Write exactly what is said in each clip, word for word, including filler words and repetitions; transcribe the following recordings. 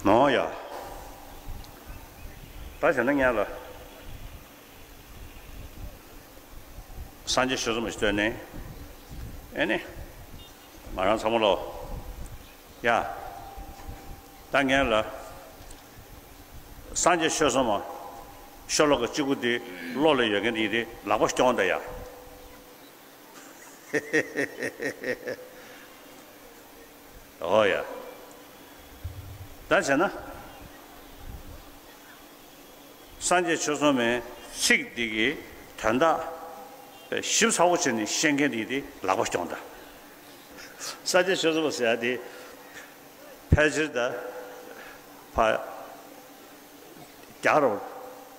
ནོ་ཡ། ད་བྱས་ན་ངས་ལ་སངས་རྒྱས་ཆོས་གསུམ་ཞིག་བཏོན་ནས། ཨེ་ནི། ང་རང་ཚང་མ་ལོ། ཡ། ད་ངས་ལ་སངས་རྒྱས་ཆོས་གསུམ་མ་ཤོ་ལོ་ཀ་གཅིག་པུ་དེ་བློ་ལ་ཡོད་མཁན་དེ་ཡིན་དེ་ལག་པ་སྐྱོང་ད་ཡ། ཨོ་ཡ། ད་བྱས་ན། སངས་རྒྱས་ཆོས་གསུམ་མའི་ཚིག་འདི་གི་དོན་དག་ཞིབ་ཚགས་པོ་བྱས་ནས་ཤེས་མཁན་འདི་དེ་ལག་པ་སྐྱོང་ད། སངས་རྒྱས་ཆོས་གསུམ་མ་ཟེར་ཡ་དེ་ཕལ་ཆེར་ད་ཕ། རྒྱ་རུ་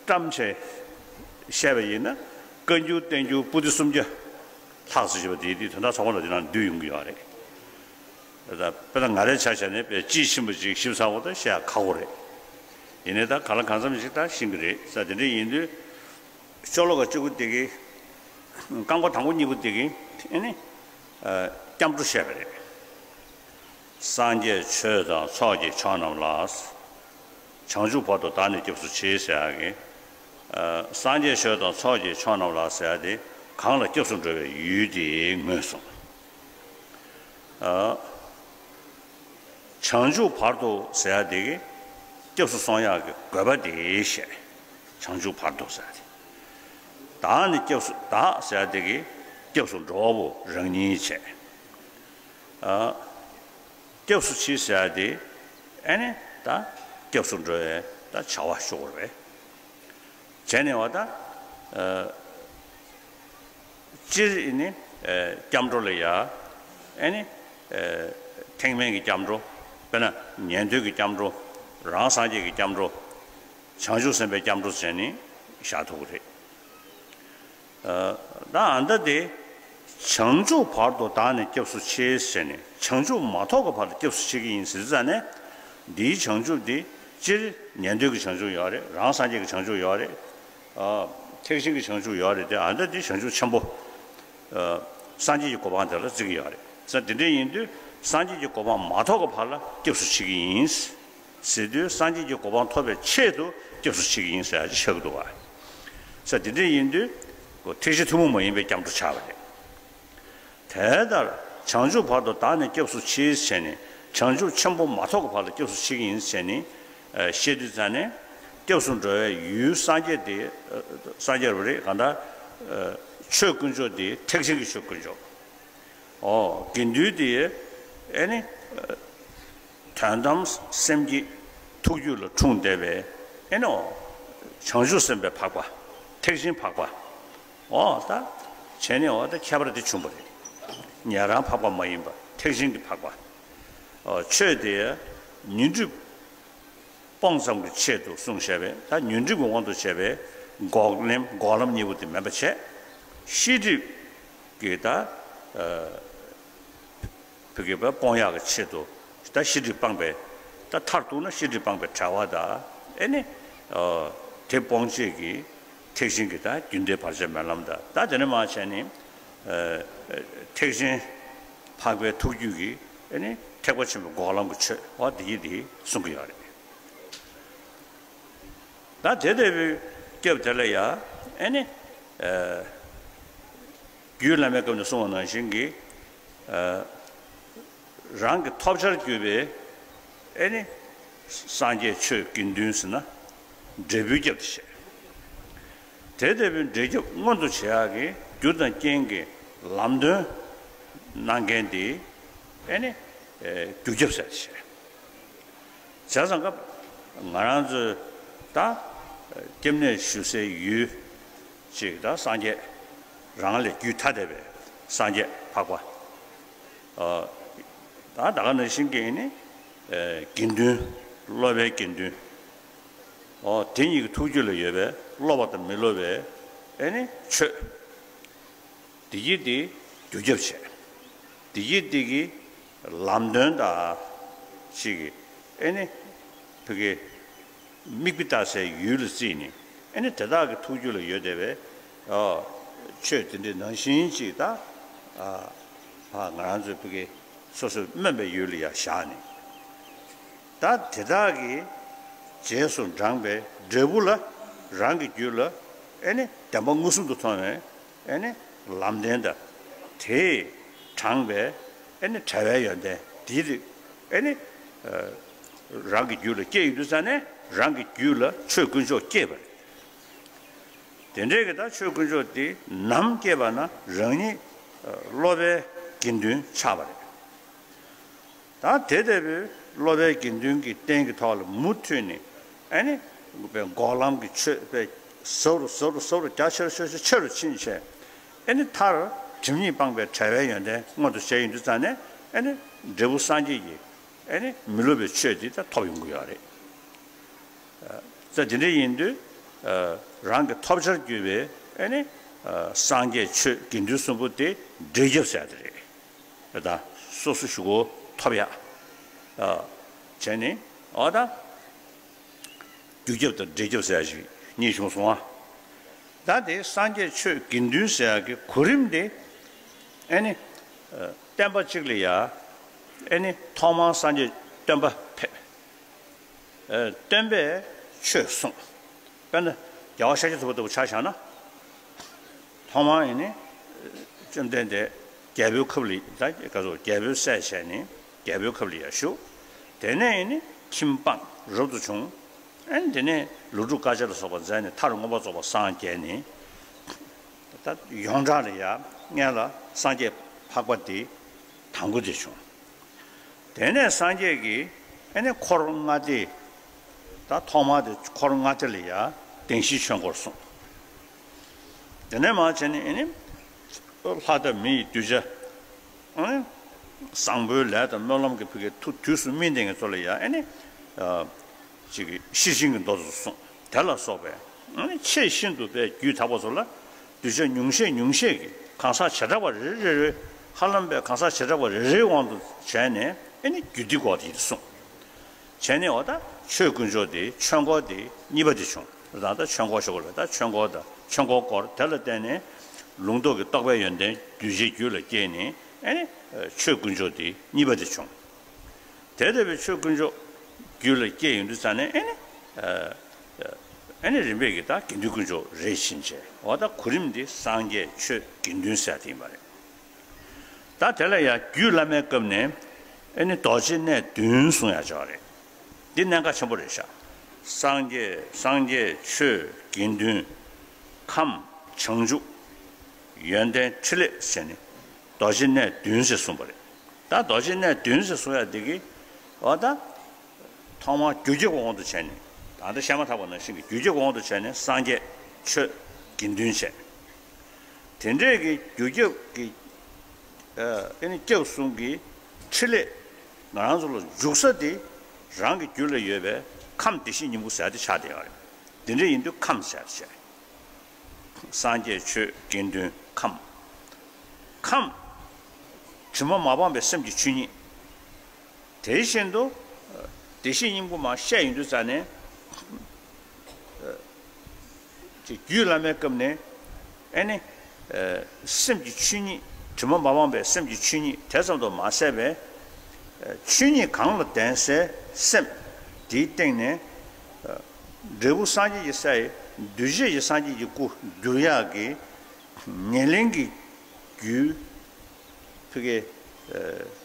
བཀྲམ་བྱས་བཤད་པ་ཡིན་ན། བཀའ་འགྱུར་བསྟན་འགྱུར་པོ་ཏི་སུམ་བརྒྱ་ལྷག་ཙམ་ཞིག་པ་དེ་དེ་དོན་དག་ཚང་མ་ལ་དེ་ནང་འདུས་ཡོང་གི་ཡོད་རེད། ད་དཔེར་ན་ང་རའི་ཆ་བཞག་ནས་དཔེ་དཔྱིས་ཕྱིན་པ་ཅིག་ཞིབ་ཚགས་པོ་ད་བཤད་ཁག་པོ་རེད། ཡིན་ནའི་ད་ག་ལ་གང་འཚམ་ཞིག་ད་ཤེས་ཀྱི་རེད་ས། དེ་འདྲ་ཡིན་དུས་ཤོ་ལོ་ཀ་གཅིག་པུ་དེ་གི་རྐང་པ་དང་པོ་གཉིས་པོ་དེ་གི་ཨེ་ནི་སྐྱབས་འགྲོ་བཤད་པ་རེད། སངས་རྒྱས་ཆོས་དང་ཚོགས་ཀྱི་མཆོག་རྣམས་ལ། བྱང་ཆུབ་བར་དུ་བདག་ནི་སྐྱབས་སུ་མཆི་ཟེར་ཡག་གི། སངས་རྒྱས་ཆོས་དང་ཚོགས་ཀྱི་མཆོག་རྣམས་ལ་ཟེར་ཡག་དེ་གང་ལ་སྐྱབས་སུ་འགྲོ་བའི་ཡུལ་དེ་ངོས་བཟུང་། བྱང་ཆུབ་བར་དུ་ཟེར་ཡག་དེ་གི་སྐྱབས་སུ་སོང་ཡག་གི་དགོས་པ་དེ་བཤད། བྱང་ཆུབ་བར་དུ་ཟེར་ཡག་དེ། བདག་ནི་སྐྱབས་སུ་བདག་ཟེར་ཡག་དེ་གི་སྐྱབས་སུ་འགྲོ་བ་པོ་རང་ཉིད་བྱས། སྐྱབས་སུ་མཆི་ཟེར་ཡག་དེ་ཨེ་ནི་ད་སྐྱབས་སུ་འགྲོ་བའི་ད་བྱ་བ་ཤོར་བས། བྱས་ནས་བ་ད། སྤྱིར་ཨེ་ནི་སྐྱབས་འགྲོ་ལ་ཡ། ཨེ་ནི་ཐེག་དམན་གྱི་སྐྱབས་འགྲོ། དཔེར་ན་ཉན་ཐོས་ཀྱི་སྐྱབས་འགྲོ། རང་སངས་རྒྱས་ཀྱི་སྐྱབས་འགྲོ། བྱང་ཆུབ་སེམས་དཔའི་སྐྱབས་འགྲོ་བྱས་ནས་བཞག་ཐུབ་ཀྱི་རེད། ད་ཨ་མདའ་དེ། བྱང་ཆུབ་བར་དུ་བདག་ནི་སྐྱབས་སུ་མཆི་ཟེར་ནས་བྱང་ཆུབ་མ་ཐོབ་ཀྱི་བར་དུ་སྐྱབས་སུ་མཆི་གི་ཡིན་ཟེར་ཙང་ནས། འདིའི་བྱང་ཆུབ་འདི་སྤྱིར་ཉན་ཐོས་ཀྱི་བྱང་ཆུབ་ཡོད་རེད། རང་སངས་རྒྱས་ཀྱི་བྱང་ཆུབ་ཡོད་རེད། ཐེག་ཆེན་གྱི་བྱང་ཆུབ་ཡོད་རེད་དེ། ཨ་མདའ་འདི་བྱང་ཆུབ་ཆེན་པོ། སངས་རྒྱས་ཀྱི་གོ་འཕང་དེ་ལ་བརྩི་གི་ཡོད་རེད། ས་དེ་འདྲ་ཡིན་དུས་སངས་རྒྱས་ཀྱི་གོ་འཕང་མ་ཐོབ་ཀྱི་བར་ལ་སྐྱབས་སུ་མཆི་གི་ཡིན། ཟེར་དུས་སངས་རྒྱས་ཀྱི་གོ་འཕང་ཐོབ་པའི་ཆེད་དུ་སྐྱབས་སུ་མཆི་གི་ཡིན་ཟེར་ཡག་ཅིག་ཆགས་ཀྱི་འདུག་བ། ས་དེ་འདྲ་ཡིན་དུས་ཐེག་ཆེན་ཐུན་མོང་མ་ཡིན་པའི་སྐྱབས་འགྲོ་ཆགས་པ་རེད། དེ་ལྟར་བྱང་ཆུབ་བར་དུ་བདག་ནི་སྐྱབས་སུ་མཆི་ཟེར་ནས་བྱང་ཆུབ་ཆེན་པོ་མ་ཐོབ་ཀྱི་བར་ལ་སྐྱབས་སུ་མཆི་གི་ཡིན་ཟེར་ནས་བཤད་དུས་ཙང་ནས་སྐྱབས་སུ་འགྲོ་བའི་ཡུལ་སངས་རྒྱས་དེ། སངས་རྒྱས་རེད་གང་ལྟར་ཆོས་དཀོན་མཆོག་དེ་ཐེག་ཆེན་གྱི་ཆོས་དཀོན་མཆོག་ཨོ། དགེ་འདུན་དེ་ཨེ་ནི། དོན་དམ་སེམས་བསྐྱེད་ཐུགས་རྒྱུད་ལ་འཁྲུངས་བསྡད་པའི་ཨེ་ནི་ཨོ། བྱང་ཆུབ་སེམས་དཔའི་འཕགས་པ། ཐེག་ཆེན་འཕགས་པ། ཨོ་ད། བྱས་ནས་ཨོ་ད་ཁྱད་པར་དེ་བྱུང་བ་རེད། ཉན་རང་འཕགས་པ་མ་ཡིན་པ་ཐེག་ཆེན་གྱི་འཕགས་པ། ཨོ་ཆོས་དེ་ཉོན་སྒྲིབ་སྤོང་ཙམ་གྱི་ཆེད་དུ་གསུངས་བཞག་པས། ད་ཉོན་སྒྲིབ་ཀྱི་དབང་དུ་བྱས་པའི་འགོག་ལམ་འགོག་ལམ་གཉིས་པོ་དེ་མེད་པ་བྱས། ཤེས་སྒྲིབ་ཀྱི་ད། བོད་ཀྱི་བ་སྤོང་ཡག་གི་ཆེད་དུ་ད་ཤེས་སྒྲིབ་སྤངས་པའི། ད་མཐར་གཏུགས་ན་ཤེས་སྒྲིབ་སྤངས་པའི་བྲལ་བ་དང་ཨེ་ནི། དེ་སྤོང་བྱེད་ཀྱི་ཐེག་ཆེན་གྱི་ད་རྒྱུན་མཐའི་བར་ཆད་མེད་ལམ་དང་། ད་དེ་ནས་མར་བྱས་ནས་ཐེག་ཆེན་འཕགས་པའི་ཐུགས་རྒྱུད་ཀྱི་ཨེ་ནི་ཐེག་པ་ཆེན་པོའི་འགོག་ལམ་གྱི་ཆོས་འོ་དེ་ཡི་དེ་གསུང་གི་ཡོད་རེད། ད་དེ་ལྟ་བུའི་སྐབས་དེ་ལ་ཡ་ཨེ་ནི། རྒྱུད་བླ་མའི་སྐབས་ནས་གསུངས་པ་ནང་བཞིན་གྱི། རང་གི་ཐོབ་བྱར་གྱུར་པའི་ཨེ་ནི། སངས་རྒྱས་ཆོས་དགེ་འདུན་ཟེར་ན་འབྲས་བུའི་སྐྱབས་དེ་བྱས། དེ་ལྟ་བུའི་འབྲས་སྐྱབས་མངོན་དུ་བྱེད་ཡག་གི་རྒྱུ་དང་རྐྱེན་གྱི་ལམ་སྟོན་གནང་མཁན་དེ་ཨེ་ནི། རྒྱུ་སྐྱབས་ཟེར་བྱས། བྱས་ཙང་སྐབས་ང་རང་ཚོས་ད་སྐྱབས་གནས་ཞུ་སའི་ཡུལ་ཅིག་ད་སངས་རྒྱས་རང་ལས་རྒྱུད་ཐ་དད་པའི་སངས་རྒྱས་འཕགས་པ། ད་ད་ག་ནང་བཞིན་གྱི་ནི་དགེ་འདུན་སློབ་པའི་དགེ་འདུན། ཨོ་དེ་གཉིས་ཀྱི་ཐུགས་རྒྱུད་ལ་ཡོད་པའི་སློབ་པ་དང་མི་སློབ་པའི་ཨེ་ནི་ཆོས། དེ་ཡིས་དེ་རྒྱུ་སྐྱབས་བྱས། དེ་ཡིས་དེ་གི་ལམ་སྟོན་དང་ཅིག་གི་ཨེ་ནི་ཕ་གི་མིག་དཔེ་ལྟ་སའི་ཡུལ་ལ་བརྩིས་ནས་ཨེ་ནི་དེ་དག་གི་ཐུགས་རྒྱུད་ལ་ཡོད་བསྡད་པའི་ཨ་ཆོས་དེ་འདྲའི་ནང་བཞིན་ཅིག་ད་ཨ་ང་རང་ཚོའི་ཕ་གི་སོ་སོས་སྨོན་པའི་ཡུལ་ལ་ཡང་བཞག་ནས། ད་དེ་དག་གི་རྗེས་སུ་འབྲངས་པའི་འབྲས་བུ་ལ་རང་གི་རྒྱུད་ལ་ཨེ་ནི་བདེན་པ་མངོན་སུམ་དུ་མཐོང་བའི་ཨེ་ནི་ལམ་བདེན་དང་། དེས་དྲངས་པའི་ཨེ་ནི་བྲལ་བའི་ཡོན་ཏན་དེའི་རིགས་ཨེ་ནི་རང་གི་རྒྱུད་ལ་སྐྱེས་ཡོང་དུས་ཙ་ནས་རང་གི་རྒྱུད་ལ་ཆོས་དཀོན་མཆོག་སྐྱེས་པ་རེད། དེ་འདྲའི་གི་ད་ཆོས་དཀོན་མཆོག་དེ་ནམ་སྐྱེས་པ་ན་རང་ཉིད་སློབ་པའི་དགེ་འདུན་ཆགས་པ་རེད། ད་དེ་ལྟ་བུའི་སློབ་པའི་དགེ་འདུན་གྱི་རྟེན་གྱི་ཐོག་ལ་མུ་མཐུད་ནས་ཨེ་ནི་དཔེ་འགོག་ལམ་གྱི་ཆོས་དཔེ་ཟབ་རུ་ཟབ་རུ་ཟབ་རུ་རྒྱ་ཆེ་རུ་ཆེ་རུ་ཆེ་རུ་ཕྱིན་བྱས། ཨེ་ནི་མཐར་སྒྲིབ་གཉིས་སྤངས་པའི་བྲལ་བའི་ཡོན་ཏན་མངོན་དུ་བྱས་ཡོང་དུས་ཙ་ནས་ཨེ་ནི་འབྲས་བུ་སངས་རྒྱས་ཀྱི་ཨེ་ནི་མི་སླུ་བའི་ཆོས་འདི་ད་ཐོབ་ཡོང་གི་ཡོད་རེད། ཙ་དེ་འདྲ་ཡིན་དུས། རང་གི་ཐོབ་བྱར་གྱུར་པའི་ཨེ་ནི་སངས་རྒྱས་ཆོས་དགེ་འདུན་གསུམ་པོ་དེ་འབྲས་ཁྱབ་ཟེར་ཡ་དེ་རེད། ད་སོ་སོ་ཞུ་གོ་ཐོབ་ཡ། བྱས་ནས་འོ་ད་རྒྱུ་ཁྱབ་དང་འབྲས་ཁྱབ་ཟེར་ཡ་ཞིག་གཉིས་བྱུང་སོང་ཨ། ད་དེ་སངས་རྒྱས་ཆོས་དགེ་འདུན་ཟེར་ཡ་གི་གོ་རིམ་དེ་ཨེ་ནི་བསྟན་པ་གཅིག་ལ་ཡ་ཨེ་ནི་ཐོག་མར་སངས་རྒྱས་སྟོན་པ་ཕེབས། སྟོན་པས་ཆོས་གསུངས། དཔེར་ན་རྒྱལ་བ་ཤཱཀྱ་ཐུབ་པ་ལྟ་བུ་ཆ་བཞག་ན། ཐོག་མར་ཡིན་ནི་བཅོམ་ལྡན་འདས་རྒྱལ་པོའི་ཁབ་ལ་ད་ག་ཚོད་རྒྱལ་པོའི་སྲས་བྱས་ནས་རྒྱལ་པོའི་ཁབ་ལ་ཡར་བཞུགས། དེ་ནས་ཡིན་ནི་ཁྱིམ་སྤངས་རབ་ཏུ་བྱུང་། ཨེ་ནི་དེ་ནས་ལོ་དྲུག་དཀའ་སྤྱད་ལ་སོགས་པ་མཛད་ནས་མཐར་མངོན་པར་རྫོགས་པར་སངས་རྒྱས་ནས། ད་ཡོངས་གྲགས་ལ་ཡ་སྔན་ལ་སངས་རྒྱས་འཕགས་པ་དེ་དང་པོ་དེ་བྱུང་། དེ་ནས་སངས་རྒྱས་ཀྱིས་ཨེ་ནི་འཁོར་ལྔ་སྡེ། ད་ཐོག་མ་དེ་འཁོར་ལྔ་སྡེ་ལ་ཡ་བདེན་བཞིའི་ཆོས་འཁོར་གསུངས། དེ་ནས་མར་བྱས་ནས་ཨེ་ནི་ལྷ་དང་མི་ཡི་གདུལ་བྱ། ཨེ་ནི་བཟང་པོའི་ལས་དང་སྨོན་ལམ་གྱི་ཕུགས་ཀྱི་ཐུགས་དུས་སུ་སྨིན་ལྡན་གྱི་ཚོགས་ལ་ཡ་ཨེ་ནི། ཅིག་གི་ཤེར་ཕྱིན་གྱི་མདོ་ཚོ་གསུངས། དེ་ལ་སོགས་པའི་ཨ་ནི་ཆེས་ཤིན་ཏུ་དཔེ་རྒྱུད་དག་པ་ཚོ་ལ་གདུལ་བྱ་ཉུང་ཤས་ཉུང་ཤས་ཀྱིས་གང་ཟག་བྱེ་བྲག་པ་རེ་རེ་རེ་ཧ་ལམ་པའི་གང་ཟག་བྱེ་བྲག་པ་རེ་རེའི་དབང་དུ་བྱས་ནས་ཨ་ནི་རྒྱུད་སྡེ་སྐོར་དེ་གསུངས། བྱས་ནས་འོ་ད་ཆོས་དཀོན་མཆོག་དེ་ཆོས་འཁོར་དེ་གཉིས་པ་དེ་བྱུང་། ད་ད་ཆོས་འཁོར་ཞོག་ལ་ད་ཆོས་འཁོར་དང་ཆོས་འཁོར་སྐོར་དེ་ལ་བརྟེན་ནས་ལུང་རྟོགས་ཀྱི་རྟོགས་པའི་ཡོན་ཏན་གདུལ་བྱའི་རྒྱུད་ལ་སྐྱེས་ནས་ཨ་ནི་ཆོས་དཀོན་མཆོག་དེ་གཉིས་པ་དེ་བྱུང་། དེ་ལྟ་བུའི་ཆོས་དཀོན་མཆོག་རྒྱུད་ལ་སྐྱེས་ཡོང་དུས་ཙ་ནས་ཨེ་ནི། ཨེ་ནི་རིམ་པས་ཀྱི་ད་དགེ་འདུན་དཀོན་མཆོག་རེད་ཕྱིན་ཆད་འོ་ད་གོ་རིམ་འདི་སངས་རྒྱས་ཆོས་དགེ་འདུན་ཟེར་དེ་ཡིན་པ་རེད། ད་དེ་ལ་ཡང་རྒྱུད་བླ་མའི་སྐབས་ནས་ཨེ་ནི་རྡོ་རྗེ་གནས་བདུན་གསུང་ཡ་ཅིག་ཡོད་རེད། འདི་གནད་འགག་ཆེན་པོ་རེད་ཤག་སངས་རྒྱས་སངས་རྒྱས་ཆོས་དགེ་འདུན། ཁམས་བྱང་ཆུབ། ཡོན་ཏན་ཕྲིན་ལས་ཟེར་ནས་རྡོ་རྗེ་གནས་བདུན་ཟེར་གསུངས་པ་རེད། ད་རྡོ་རྗེ་གནས་བདུན་ཟེར་གསུང་ཡ་འདི་གི་འོ་ད་ཐོག་མར་རྒྱུད་ཁྱབ་དབང་དུ་བྱས་ནས་ད་ལྟ་བཤད་མ་ཐག་པ་ནང་བཞིན་གྱི་རྒྱུད་ཁྱབ་དབང་དུ་བྱས་ནས་སངས་རྒྱས་ཆོས་དགེ་འདུན་བྱས། དེ་འདྲས་ཀྱི་རྒྱུད་ཁྱབ་ཀྱི་ཨེ་ནི་སྐྱབས་གསུམ་གྱི་ཕྲིན་ལས་ང་རང་ཚོ་ལ་འཇུག་ས་དེ་རང་གི་རྒྱུད་ལ་ཡོད་པའི་ཁམས་བདེ་གཤེགས་སྙིང་པོ་ཟེར་དེ་ཆགས་བསྡད་ཡོད་རེད། དེ་འདྲས་ཡིན་དུས་ཁམས་ཟེར་བྱས། སངས་རྒྱས་ཆོས་དགེ་འདུན་ཁམས། ཁམས། དྲི་མ་མ་སྤངས་པའི་སེམས་ཀྱི་ཆོས་ཉིད། དེ་བཞིན་དུ་བདེ་གཤེགས་སྙིང་པོ་མར་བཤད་ཡོང་དུས་ཙ་ནས། ཅིག་རྒྱུད་བླ་མའི་སྐབས་ནས་ཨེ་ནི། སེམས་ཀྱི་ཆོས་ཉིད་དྲི་མ་མ་སྤངས་པའི་སེམས་ཀྱི་ཆོས་ཉིད་དེ་ཙམ་དུ་མ་ཟད་པའི། ཆོས་ཉིད་གང་ལ་ལྡན་སའི་སེམས་དེའི་སྟེང་ནས། འབྲས་བུ་སངས་རྒྱས་ཀྱི་ས་ཡི་འདུས་བྱས་ཀྱི་སངས་རྒྱས་ཀྱི་སྐུ་འགྱུར་ཡག་གི་ཉེར་ལེན་གྱི་རྒྱུའི་ཕ་གི་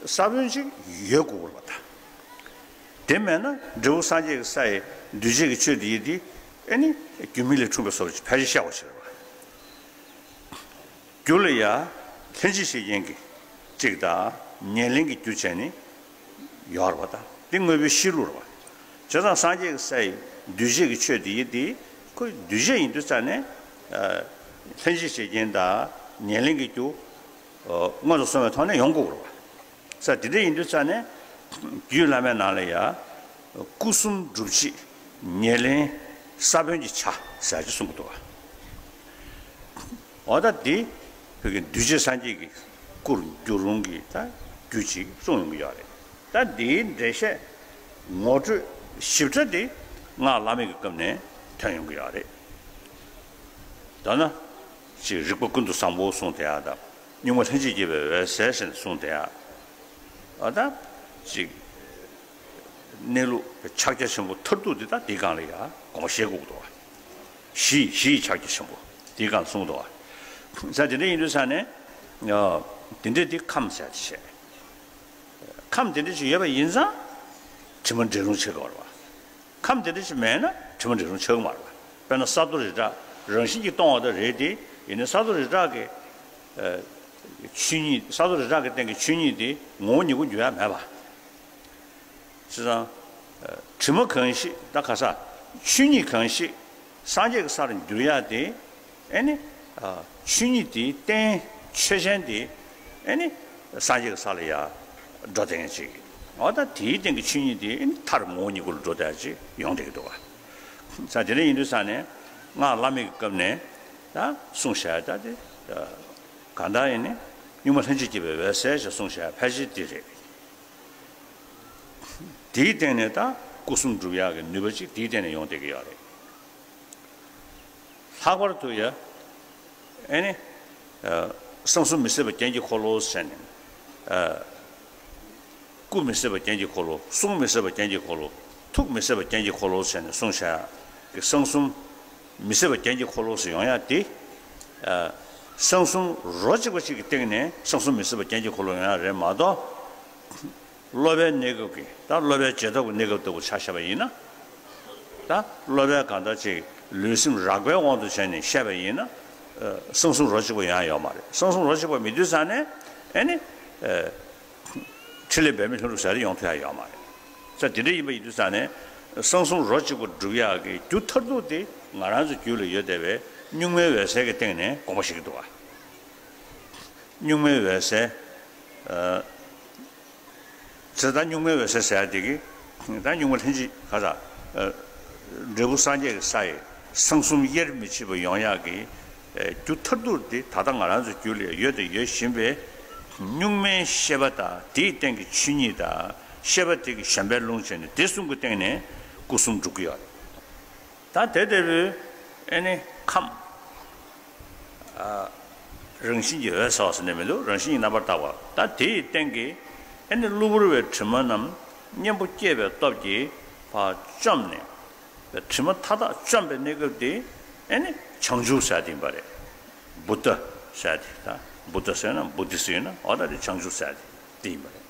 ས་བོན་ཅིག་ཡོད་དགོས་པ་དང་། དེ་མེད་ན་འབྲས་བུ་སངས་རྒྱས་ཀྱི་ས་ཡི་འདུས་བྱས་ཀྱི་ཆོས་དེ་ཡི་དེ་ཨེ་ནི་རྒྱུ་མེད་ལས་འཁྲུངས་པའི་བཟོ་འདྲ་ཅིག་ཕལ་ཆེར་ཤར་བ་ཞིག་རེད་པ། རྒྱུ་ལ་ཡ་ལྷན་ཅིག་བྱེད་རྐྱེན་གྱི་གཅིག་དང་ཉེར་ལེན་གྱི་རྒྱུ་བྱས་ནས་ཡོད་རེད་པ། ད་འདི་དངོས་པོའི་གཤིས་ལུགས་རེད་པ། བྱས་ཙང་སངས་རྒྱས་ཀྱི་ས་ཡི་འདུས་བྱས་ཀྱི་ཆོས་དེ་ཡི་དེ་ཁོ་འདུས་བྱས་ཡིན་དུས་ཙ་ནས་ལྷན་ཅིག་བྱེད་རྐྱེན་དང་ཉེར་ལེན་གྱི་རྒྱུ་མངོན་དུ་སོང་བའི་ཐོག་ནས་ཡོང་དགོས་རེད་པ། ས་དེ་འདྲ་ཡིན་དུས་ཙ་ནས་རྒྱུད་བླ་མའི་ནང་ལ་ཡ་སྐུ་གསུམ་སྒྲུབ་བྱེད་ཉེར་ལེན་ས་བོན་གྱི་ཆ་ཟེར་གྱི་གསུང་གི་འདུག་པ། འོ་ད་འདི་བོད་ཀྱི་འདུས་བྱས་སངས་རྒྱས་ཀྱི་སྐུར་འགྱུར་རུང་གི་ད་རྒྱུ་ཅིག་གསུངས་ཡོང་གི་ཡོད་རེད། ད་འདིའི་འགྲེལ་བཤད་ངོ་སྤྲོད་ཞིབ་ཕྲ་དེ་སྔགས་བླ་མེད་ཀྱི་སྐབས་ནས་ཐོན་ཡོང་གི་ཡོད་རེད། ད་ན་ཅིག་རིག་པ་ཀུན་ཏུ་བཟང་པོ་གསུངས་བསྡད་ཡག་དང་གཉུག་མ་ལྷན་ཅིག་སྐྱེས་པའི་འོད་ཟེར་ཞེས་གསུངས་བསྡད་ཡག་འོ་ད་ཅིག་གནས་ལུགས་ཕྱག་རྒྱ་ཆེན་པོ་མཐར་ཐུག་དེ་དག་དེའི་སྒང་ལ་ཡང་དགོངས་པ་བཞེས་དགོས་ཀྱི་འདུག་བ། གཞི་གཞི་ཡི་ཕྱག་རྒྱ་ཆེན་པོ་དེའི་སྒང་གསུངས་འདུག་བ། ས་དེ་འདྲ་ཡིན་དུས་ས་ནས་དེ་འདྲ་དེ་ཁམས་ཟེར་ཡ་དེ་བྱས། ཁམས་དེ་འདྲ་ཞིག་ཡོད་པ་ཡིན་ཙང་དྲི་མ་འབྲལ་རུང་ཆགས་ཀྱི་ཡོད་རེད་བ། ཁམས་དེ་འདྲ་ཞིག་མེད་ན་དྲི་མ་འབྲལ་རུང་ཆགས་ཀྱི་མ་རེད་བ། དཔེར་ན་ས་རྡོ་རི་བྲག་རང་བཞིན་གྱིས་སྟོང་བ་དེ་རེད་དེ། ཡིན་ནའི་ས་རྡོ་རི་བྲག་གི་ཆོས་ཉིད། ས་རྡོ་རི་བྲག་གི་སྟེང་གི་ཆོས་ཉིད་དེ་ངོ་བོ་ཉིད་སྐུ་འགྱུར་ཡ་མེད་པ། བྱས་ཙང་དྲི་མ་གང་ཞིག་ད་ག་ས་ཆོས་ཉིད་གང་ཞིག་སངས་རྒྱས་ཀྱི་སར་འགྱུར་ཡ་དེ། ཨེ་ནི། ཆོས་ཉིད་དེའི་རྟེན་ཆོས་ཅན་དེ་ཨེ་ནི། སངས་རྒྱས་ཀྱི་ས་ལ་ཡར་འགྲོ་བསྡད་མཁན་ཅིག་འོ་ད་དེའི་སྟེང་གི་ཆོས་ཉིད་དེ་ཨེ་ནི་མཐར་ངོ་བོ་ཉིད་སྐུ་ལ་འགྲོ་བསྡད་ཅིག་ཡོང་བསྡད་ཀྱི་འདུག་བ། ས་དེ་འདྲ་ཡིན་དུས་ས་ནས་སྔགས་བླ་མེད་ཀྱི་སྐབས་ནས་ད་གསུངས་བཞག་ད་དེ་གང་ལྟར་ཡིན་ནི་གཉུག་མ་ལྷན་ཅིག་སྐྱེས་པའི་འོད་གསལ་ཞེས་གསུངས་བཞག་ཕལ་ཆེར་དེ་རེད། དེའི་སྟེང་ནས་ད་སྐུ་གསུམ་སྒྲུབ་ཡག་གི་ནུས་པ་ཅིག་དེའི་སྟེང་ནས་ཡོང་བསྡད་ཀྱི་ཡོད་རེད། ལྷག་པར་དུ་ཡ། ཨེ་ནི། གསང་གསུམ་མི་ཟད་པ་རྒྱན་གྱི་འཁོར་ལོ་ཟེར་ནས། སྐུ་མི་ཟད་པ་རྒྱན་གྱི་འཁོར་ལོ། གསུང་མི་ཟད་པ་རྒྱན་གྱི་འཁོར་ལོ། ཐུགས་མི་ཟད་པ་རྒྱན་གྱི་འཁོར་ལོ་ཟེར་ནས་གསུངས་བཞག་གི་གསང་གསུམ་མི་ཟད་པ་རྒྱན་གྱི་འཁོར་ལོ་ཟེར་ཡོང་ཡ་དེ། གསང་གསུམ་རོ་གཅིག་པ་གཅིག་གི་སྟེང་ནས་གསང་གསུམ་མི་ཟད་པ་རྒྱན་གྱི་འཁོར་ལོ་ཡོང་ཡ་རེད་མ་གཏོགས། སློབ་པའི་གནས་སྐབས་ཀྱི་ད་སློབ་པའི་རྗེས་ཐོབ་ཀྱི་གནས་སྐབས་ལྟ་བུ་ཆ་བཞག་པ་ཡིན་ན། ད་སློབ་པའི་གང་ལྟར་ཅིག་ལུས་སེམས་རགས་པའི་དབང་དུ་བྱས་ནས་བཤད་པ་ཡིན་ན། གསང་གསུམ་རོ་གཅིག་པ་ཡོང་ཡ་ཡོད་མ་རེད། གསང་གསུམ་རོ་གཅིག་པ་མེད་དུས་ཙ་ནས་ཨེ་ནི། ཕྲིན་ལས་འབད་མེད་ལྷུན་གྲུབ་ཟེར་ཡ་ཡོང་ཐུབ་ཡ་ཡོད་མ་རེད། ས་དེ་འདྲ་ཡིན་པ་ཡིན་དུས་ཙ་ནས་གསང་གསུམ་རོ་གཅིག་པ་སྒྲུབ་ཡག་གི་རྒྱུ་མཐར་ཐུག་དེ་ང་རང་ཚོའི་རྒྱུད་ལ་ཡོད་བསྡད་པའི་གཉུག་མའི་འོད་གསལ་གྱི་སྟེང་ནས་དགོངས་པ་བཞེས་ཀྱི་འདུག་བ། གཉུག་མའི་འོད་གསལ། ཚེ་ད་གཉུག་མའི་འོད་གསལ་ཟེར་ཡ་དེ་གི། ད་གཉུག་མ་ལྷན་ཅིག་ག་ས། འབྲས་བུ་སངས་རྒྱས་ཀྱི་ས་ཡི་གསང་གསུམ་དབྱེར་མི་ཕྱེད་པ་ཡོང་ཡག་གི་རྒྱུ་མཐར་ཐུག་དེ་ད་ལྟ་ང་རང་ཚོའི་རྒྱུད་ལ་ཡོད་དང་ཡོད་བཞིན་པའི་གཉུག་མའི་ཤེས་པ་དང་དེའི་སྟེང་གི་ཆོས་ཉིད་དང་ཤེས་པ་དེ་གི་གཞན་པའི་ལུང་བྱས་ནས་དེ་གསུམ་གྱི་སྟེང་ནས་སྐུ་གསུམ་སྒྲུབ་ཀྱི་ཡོད་རེད། ད་དེ་ལྟ་བུའི་ཨེ་ནི་ཁམས། རང་བཞིན་གྱིས་འོད་གསལ་བ་ཟེར་ནས་མི་འདུག་རང་བཞིན་གྱིས་རྣམ་པར་དག་པ། ད་དེ་ཡི་སྟེང་གི་ཨེ་ནི་གློ་བུར་བའི་དྲི་མ་རྣམས་གཉེན་པོ་སྐྱེས་པའི་སྟོབས་ཀྱིས་ཕར་བཅོམ་ནས། དྲི་མ་མཐའ་དག་བཅོམ་པའི་གནས་སྐབས་དེ་ཨེ་ནི་བྱང་ཆུབ་ཟེར་དེ་ཡིན་པ་རེད། བུདྡྷ་ཟེར་དེ་ད་བུདྡྷ་ཟེར་ན་བུདྡྷ་ཟེར་ན་འོ་ད་དེ་བྱང་ཆུབ་ཟེར་དེ་དེ་ཡིན་པ་རེད།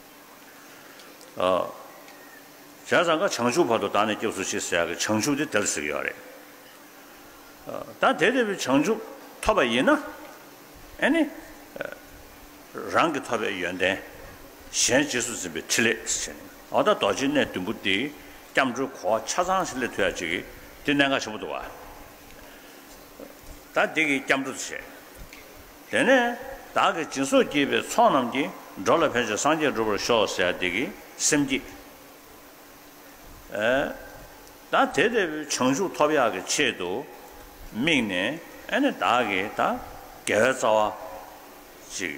བྱས་ཙང་ཀ་བྱང་ཆུབ་བར་དུ་བདག་ནི་སྐྱབས་སུ་མཆི་ཟེར་ཡག་གི་བྱང་ཆུབ་དེ་དེར་ཟེར་གྱི་ཡོད་རེད། ད་དེ་ལྟ་བུའི་བྱང་ཆུབ་ཐོབ་པ་ཡིན་ན། ཨེ་ནི། རང་གིས་ཐོབ་པའི་ཡོན་ཏན། གཞན་རྗེས་སུ་འཛིན་པའི་ཕྲིན་ལས་ཟེར་ནས་འོ་ད་རྡོ་རྗེ་གནས་བདུན་པོ་དེ་སྐྱབས་འགྲོའི་གོ་བ་ཆ་ཚང་ཞིག་སླེབས་ཐུབ་ཡག་ཅིག་གི་དེ་གནད་འགག་ཆེན་པོ་འདུག་བ། ད་འདི་གི་སྐྱབས་འགྲོ་དུ་བྱས། དེ་ནས་བདག་གིས་སྦྱིན་སོགས་བགྱིས་པའི་ཚོགས་རྣམས་ཀྱིས། འགྲོ་ལ་ཕན་ཕྱིར་སངས་རྒྱས་འགྲུབ་པར་ཤོག་ཟེར་ཡ་འདི་གི་སེམས་བསྐྱེད། ཨེ། ད་དེ་ལྟ་བུའི་བྱང་ཆུབ་ཐོབ་ཡག་གི་ཆེད་དུ་དམིགས་ནས་ཨེ་ནི་བདག་གིས་ད་དགེ་བའི་རྩ་བ་ཅིག་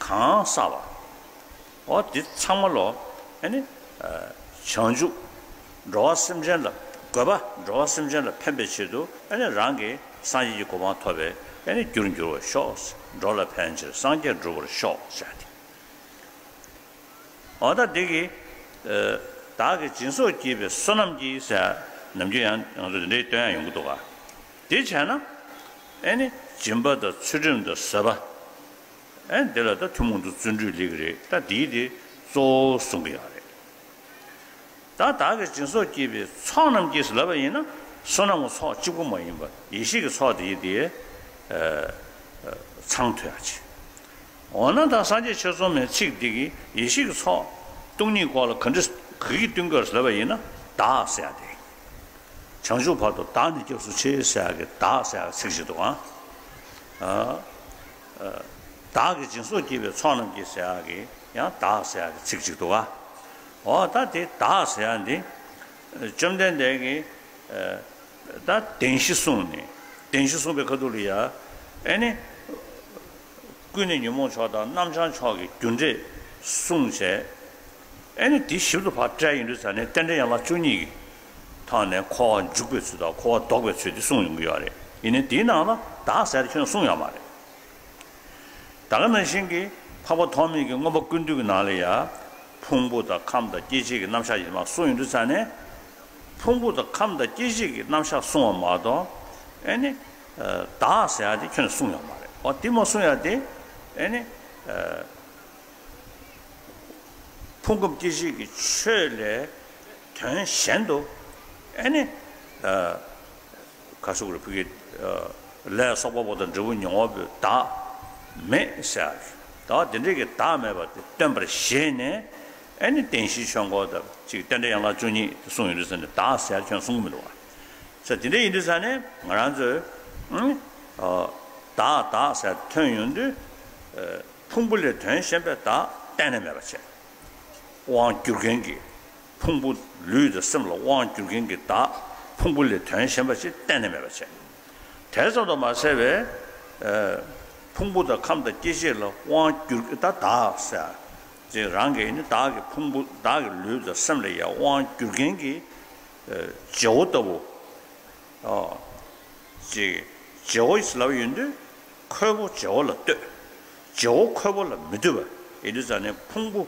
གང་བསགས་པ། འོ་འདི་ཚང་མ་ལོ། ཨེ་ནི། བྱང་ཆུབ། འགྲོ་བ་སེམས་ཅན་ལ་དགོས་པ་འགྲོ་བ་སེམས་ཅན་ལ་ཕན་པའི་ཆེད་དུ་ཨེ་ནི་རང་གིས་སངས་རྒྱས་ཀྱི་གོ་འཕང་ཐོབ་པའི་ཨེ་ནི་རྒྱུར་འགྱུར་བར་ཤོག་འགྲོ་ལ་ཕན་ཕྱིར་སངས་རྒྱས་འགྲུབ་པར་ཤོག་ཟེར་ཏེ། འོ་ད་འདི་གི། བདག་གིས་སྦྱིན་སོགས་བགྱིས་པའི་བསོད་ནམས་ཀྱིས་ཟེར་ནམ་རྒྱུན་ཡང་ང་ཚོ་འདི་འདྲའི་སྟོན་ཡང་ཡོང་གི་འདུག་ག་དེ་བྱས་ན། ཨེ་ནི་སྦྱིན་པ་དང་ཚུལ་ཁྲིམས་དང་བཟོད་པ། ཨེ་འདི་ལ་ད་ཐུན་མོང་དུ་བརྩོན་འགྲུས་ལེགས་རེད། ད་འདིའི་དེ་གཙོ་བོ་གསུང་གི་ཡོད་རེད། ད་བདག་གིས་སྦྱིན་སོགས་བགྱིས་པའི་ཚོགས་རྣམས་ཀྱིས་ལབ་པ་ཡིན་ན་བསོད་ནམས་ཀྱི་ཚོགས་གཅིག་པུ་མ་ཡིན་པར་ཡེ་ཤེས་ཀྱི་ཚོགས་དེ་ཡི་དེ་ཚང་ཐུབ་ཡག་ཅིག་འོ་ན་ད་སངས་རྒྱས་ཆོས་ཚོགས་མའི་ཚིག་འདི་གིས་ཡེ་ཤེས་ཀྱི་ཚོགས་སྟོང་ཉིད་སྐོར་ལ་ག་འདྲ་ག་གིས་སྟོན་དགོས་ལབ་པ་ཡིན་ན་བདག་ཟེར་ཡག་དེ། བྱང་ཆུབ་བར་དུ་བདག་ནི་སྐྱབས་སུ་མཆི་ཟེར་ཡག་གི་བདག་ཟེར་ཡག་གི་ཚིག་ཅིག་འདུག་ཨང་། བདག་གིས་སྦྱིན་སོགས་བགྱིས་པའི་ཚོགས་རྣམས་ཀྱིས་ཟེར་ཡག་གི་ཡང་བདག་ཟེར་ཡག་གི་ཚིག་ཅིག་འདུག་ག་འོ་ད་དེ་བདག་ཟེར་ཡག་འདི། བཅོམ་ལྡན་འདས་ཀྱིས་ད་བདེན་བཞི་གསུངས་ནས་བདེན་བཞི་གསུངས་པའི་ཁ་ཐུག་ལ་ཡ། ཨེ་ནི། ཀུན་ནས་ཉོན་མོངས་ཕྱོགས་དང་རྣམ་བྱང་ཕྱོགས་ཀྱི་རྒྱུ་འབྲས་གསུངས་བྱས། ཨེ་ནི་དེ་ཞིབ་ཏུ་ཕར་བཀྲལ་ཡོང་དུས་ཙ་ནས་རྟེན་འབྲེལ་ཡན་ལག་བཅུ་གཉིས་ཀྱི་ཐོག་ནས་འཁོར་བ་འཇུག་པའི་ཚུལ་དང་འཁོར་བ་ལྡོག་པའི་ཚུལ་དེ་གསུངས་ཡོང་གི་ཡོད་རེད། ཡིན་ནའི་དེའི་ནང་ལ་བདག་ཟེར་དེ་ཁྱོན་ནས་གསུངས་ཡོད་མ་རེད། ད་ག་ནང་བཞིན་གྱི་འཕགས་པ་ཐོགས་མེད་ཀྱི་མངོན་པ་ཀུན་བཏུས་ཀྱི་ནང་ལ་ཡ། ཕུང་པོ་དང་ཁམས་དང་སྐྱེ་མཆེད་ཀྱི་རྣམ་གཞག་ཡིན་མ་གསུངས་ཡོང་དུས་ཙང་ནས། ཕུང་པོ་དང་ཁམས་དང་སྐྱེ་མཆེད་ཀྱི་རྣམ་གཞག་གསུངས་པ་མ་གཏོགས། ཨེ་ནི། བདག་ཟེར་ཡ་དེ་ཁྱོན་ནས་གསུངས་ཡོད་མ་རེད། འོ་དེ་མ་གསུངས་ཡ་དེ། ཨེ་ནི། ཕུང་ཁམས་སྐྱེ་མཆེད་ཀྱི་ཆོས་ལས་དོན་གཞན་དུ། ཨེ་ནི། ག་སོགས་རེ་ཕུག་གི་ལས་སོགས་པ་པོ་དང་འབྲས་བུ་མྱོང་བ་པོའི་བདག་མེད་ཟེར། ད་དེ་འདྲའི་གི་བདག་མེད་པ་དེ་སྟོན་པར་བཞེད་ནས། ཨེ་ནི་བདེན་བཞིའི་ཆོས་འཁོར་དང་གཅིག་རྟེན་འབྲེལ་ཡན་ལག་བཅུ་གཉིས་དེ་གསུངས་ཡོང་དུས་ཙང་ནས་བདག་ཟེར་ཁྱོན་གསུང་གི་མི་འདུག་བ། ས་དེ་འདྲ་ཡིན་དུས་ཙང་ནས་ང་རང་ཚོས་ཨང་། བདག་བདག་ཟེར་ཐོན་ཡོང་དུས། ཕུང་པོ་ལས་དོན་གཞན་པའི་བདག་གཏན་ནས་མེད་པ་བྱས། དབང་སྒྱུར་མཁན་གྱི། ཕུང་པོ་ལུས་དང་སེམས་ལ་དབང་སྒྱུར་མཁན་གྱི་བདག་ཕུང་པོ་ལས་དོན་གཞན་པ་ཞིག་གཏན་ནས་མེད་པ་བྱས། དེ་ཙམ་དུ་མ་ཟད་པའི། ཕུང་པོ་དང་ཁམས་དང་སྐྱེ་མཆེད་ལ་དབང་སྒྱུར་ད་བདག་ཟེར། ཅེས་རང་གིས་ནི་བདག་གི་ཕུང་པོ་བདག་གི་ལུས་དང་སེམས་ལ་ཡང་དབང་སྒྱུར་མཁན་གྱི་བྱེད་པོ་ལྟ་བུ། ཅེས་བྱེད་པོ་ལབ་ཡོང་དུས། ཁོལ་པོ་བྱེད་པོ་ལ་ལྟོས། བྱེད་པོ་ཁོལ་པོ་ལ་མི་ལྟོས་པ་ཡིན་དུས་ཙང་ནས་ཕུང་པོ་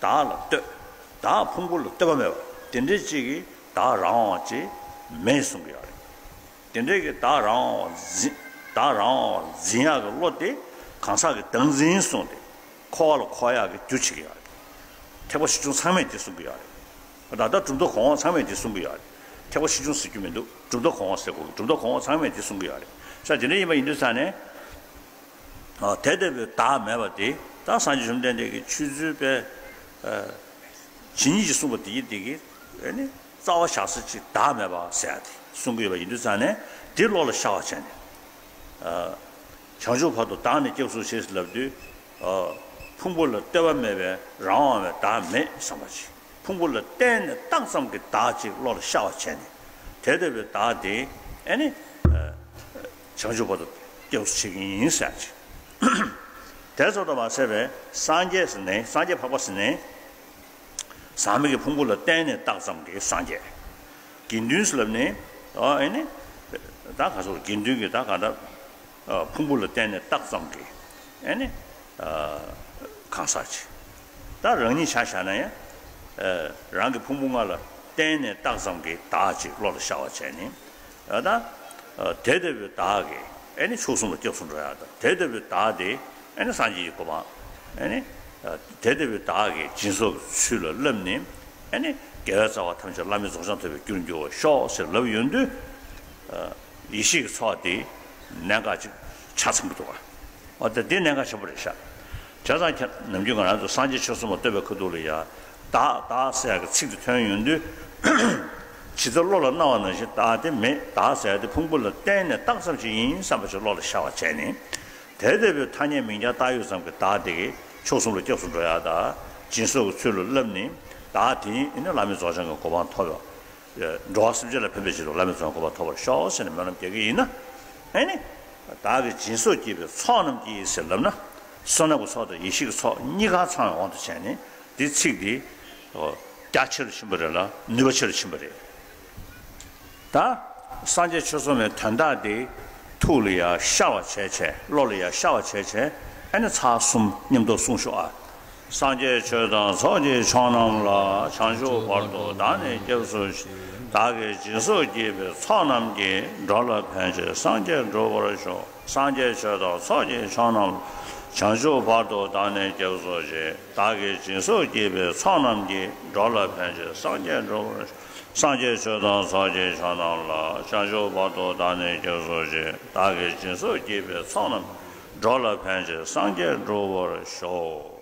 བདག་ལ་ལྟོས། བདག་ཕུང་པོ་ལ་ལྟོས་པ་མེད་པ་དེ་འདྲའི་ཅིག་གིས་བདག་རང་དབང་ཅིག་མེད་གསུང་གི་ཡོད་རེད། དེ་འདྲའི་གི་བདག་རང་དབང་འཛིན། བདག་རང་དབང་འཛིན་ཡག་གི་བློ་དེ་གང་ཟག་གི་བདག་འཛིན་གསུངས་ཏེ། འཁོར་བ་ལ་འཁོར་ཡག་གི་རྒྱུ་བྱེད་ཀྱི་ཡོད་རེད། ཐེག་པ་ཆེ་ཆུང་ཚང་མས་དེ་གསུང་གི་ཡོད་རེད། ད་ལྟ་གྲུབ་མཐའ་གོང་འོག་ཚང་མས་དེ་གསུང་གི་ཡོད་རེད། ཐེག་པ་ཆེ་ཆུང་ཟེར་རྒྱུ་མི་འདུག་གྲུབ་མཐའ་གོང་འོག་ཟེར་དགོས་ཀྱི། གྲུབ་མཐའ་གོང་འོག་ཚང་མས་དེ་གསུང་གི་ཡོད་རེད། ས་དེ་འདྲ་ཡིན་པ་ཡིན་དུས་ཙང་ནས། ཨ། དེ་ལྟ་བུའི་བདག་མེད་པ་དེ་ད་སངས་རྒྱས་བཅོམ་ལྡན་འདས་ཀྱིས་ཆོས་ཚུལ་པའི། ཨ། ཇི་སྙེད་ཅིག་གསུངས་པ་དེ་ཡི་དེ་གི། ཨེ་ནི། རྩ་བ་བཞག་ས་ཅིག་བདག་མེད་པ་ཟེར་ཡ་དེ་གསུང་གི་ཡོད་པ་ཡིན་དུས་ཙང་ནས་དེ་བློ་ལ་ཤར་བ་བྱས་ནས། ཨ། བྱང་ཆུབ་བར་དུ་བདག་ནི་སྐྱབས་སུ་མཆི་ཟེར་ལབ་དུས། ཨ། ཕུང་པོ་ལ་ལྟོས་པ་མེད་པའི་རང་དབང་བའི་བདག་མེད་བསམ་པ་ཅིག་ཕུང་པོ་ལ་བརྟེན་ནས་བཏགས་ཙམ་གྱི་བདག་ཅིག་བློ་ལ་ཤར་བ་བྱས་ནས། དེ་ལྟ་བུའི་བདག་དེ་ཨེ་ནི། ཨ། བྱང་ཆུབ་བར་དུ་སྐྱབས་སུ་མཆི་གི་ཡིན་ཟེར་ཅིག་དེ་ཙམ་དུ་མ་ཟད་པའི་སངས་རྒྱས་ཟེར་ནས་སངས་རྒྱས་འཕགས་པ་ཟེར་ནས། ཟག་མེད་ཀྱི་ཕུང་པོ་ལ་བརྟེན་ནས་བཏགས་ཙམ་གྱི་སངས་རྒྱས། དགེ་འདུན་ཟེར་ལབ་ནས། ཨ། ཨེ་ནི། ད་ག་ཚོད་དགེ་འདུན་གྱི་ད་ག་འདྲ། ཨ། ཕུང་པོ་ལ་བརྟེན་ནས་བཏགས་ཙམ་གྱི། ཨེ་ནི། ཨ། གང་ཟག་ཅིག་ད་རང་ཉིད་ཆ་བཞག་ན་ཡང་། ཨ། རང་གི་ཕུང་པོ་ལྔ་ལ་བརྟེན་ནས་བཏགས་ཙམ་གྱི་བདག་ཅིག་བློ་ལ་ཤར་བ་བྱས་ནས། ཨ། ད། ཨ། དེ་ལྟ་བུའི་བདག་གིས་ཨེ་ནི་མཆོག་གསུམ་ལ་སྐྱབས་སུ་འགྲོ་ཡག་དང་། དེ་ལྟ་བུའི་བདག་དེ་ཨེ་ནི་སངས་རྒྱས་ཀྱི་གོ་འཕང་། ཨེ་ནི། ཨ། དེ་ལྟ་བུའི་བདག་གིས་སྦྱིན་སོགས་ཀྱི་ཚུལ་ལ་བསླབས་ནས། ཨེ་ནི། དགེ་བའི་རྩ་བ་ཐམས་ཅད་བླ་མེད་རྫོགས་བྱང་ཐོབ་པའི་རྒྱུར་འགྱུར་བར་ཤོག་ཟེར་ལབ་ཡོང་དུས། ཨ། ཡེ་ཤེས་ཀྱི་ཚོགས་དེ་གནད་འགག་ཅིག་ཆ་ཚང་གི་འདུག་ག་འོ་ད་འདི་གནད་འགག་ཆེན་པོ་རེད་ཤག་བྱས་ཙང་ཁྱེད་ནམ་རྒྱུན་ང་རང་ཚོ་སངས་རྒྱས་ཆོས་གསུམ་ལ་ལྟོས་པའི་ཁ་ཐུག་ལ་ཡ། བདག་བདག་ཟེར་ཡག་གི་ཚིག་དེ་ཐོན་ཡོང་དུས། ཇི་ལྟར་བློ་ལ་སྣང་བ་ནང་བཞིན་བདག་དེ་མེད། བདག་ཟེར་ཡག་དེ་ཕུང་པོ་ལ་བརྟེན་ནས་བཏགས་ཙམ་ཞིག་ཡིན་བསམ་པ་ཞིག་བློ་ལ་ཤར་བ་བྱས་ནས། དེ་ལྟ་བུའི་ཐ་སྙད་མིང་རྐྱང་བཏགས་ཡོད་ཙམ་གྱི་བདག་དེ་གིས་མཆོག་གསུམ་ལ་སྐྱབས་སུ་འགྲོ་ཡག་དང་། སྦྱིན་སོགས་ཀྱི་ཚུལ་ལ་བསླབས་ནས། བདག་དེ་ཉིད་ནི་བླ་མེད་རྫོགས་བྱང་གི་གོ་འཕང་ཐོབ་པ། འགྲོ་བ་སེམས་ཅན་ལ་ཕན་པའི་ཕྱིར་དུ་བླ་མེད་རྫོགས་པའི་གོ་འཕང་ཐོབ་པར་ཤོག་ཟེར་ནས་སྨོན་ལམ་རྒྱག་གི་ཡིན་ན། ཨེ་ནི། བདག་གིས་སྦྱིན་སོགས་བགྱིས་པའི་ཚོགས་རྣམས་ཀྱིས་ཟེར་ལབ་ན། བསོད་ནམས་ཀྱི་ཚོགས་དང་ཡེ་ཤེས་ཀྱི་ཚོགས་གཉིས་ཀ་ཚང་བའི་དབང་དུ་བྱས་ནས་འདི་ཚིག་འདི། རྒྱ་ཆེ་རུ་ཕྱིན་པ་རེད་ལ་ནུས་པ་ཆེ་རུ་ཕྱིན་པ་རེད། ད། སངས་རྒྱས་ཆོས་གསུམ་པའི་དོན་དག་འདི། ཐུགས་ལ་ཡང་ཤར་བ་བྱས་བྱས་བློ་ལ་ཡང་ཤར་བ་བྱས་བྱས་ཨེ་ནི་ཚར་གསུམ་མཉམ་དུ་གསུངས་ཤོག་ཨ། སངས་རྒྱས་ཆོས་དང་ཚོགས་ཀྱི་མཆོག་རྣམས་ལ། བྱང་ཆུབ་བར་དུ་བདག་ནི་སྐྱབས་སུ་མཆི། བདག་གིས་སྦྱིན་སོགས་བགྱིས་པའི་ཚོགས་རྣམས་ཀྱིས། འགྲོ་ལ་ཕན་ཕྱིར་སངས་རྒྱས་འགྲུབ་པར་ཤོག་སངས་རྒྱས་ཆོས་དང་ཚོགས་ཀྱི་མཆོག་རྣམས་ལ། བྱང་ཆུབ་བར་དུ་བདག་ནི་སྐྱབས་སུ་མཆི། བདག་གིས་སྦྱིན་སོགས་བགྱིས་པའི་ཚོགས་རྣམས་ཀྱིས། འགྲོ་ལ་ཕན་ཕྱིར་སངས་རྒྱས་འགྲུབ་པར་ཤོག་སངས་རྒྱས་ཆོས་དང་ཚོགས་ཀྱི་མཆོག་རྣམས་ལ། བྱང་ཆུབ་བར་དུ་བདག་ནི་སྐྱབས་སུ་མཆི། བདག་གིས་སྦྱིན་སོགས་བགྱིས་པའི་ཚོགས་རྣམས། འགྲོ་ལ་ཕན་ཕྱིར་སངས་རྒྱས་འགྲུབ་པར་ཤོག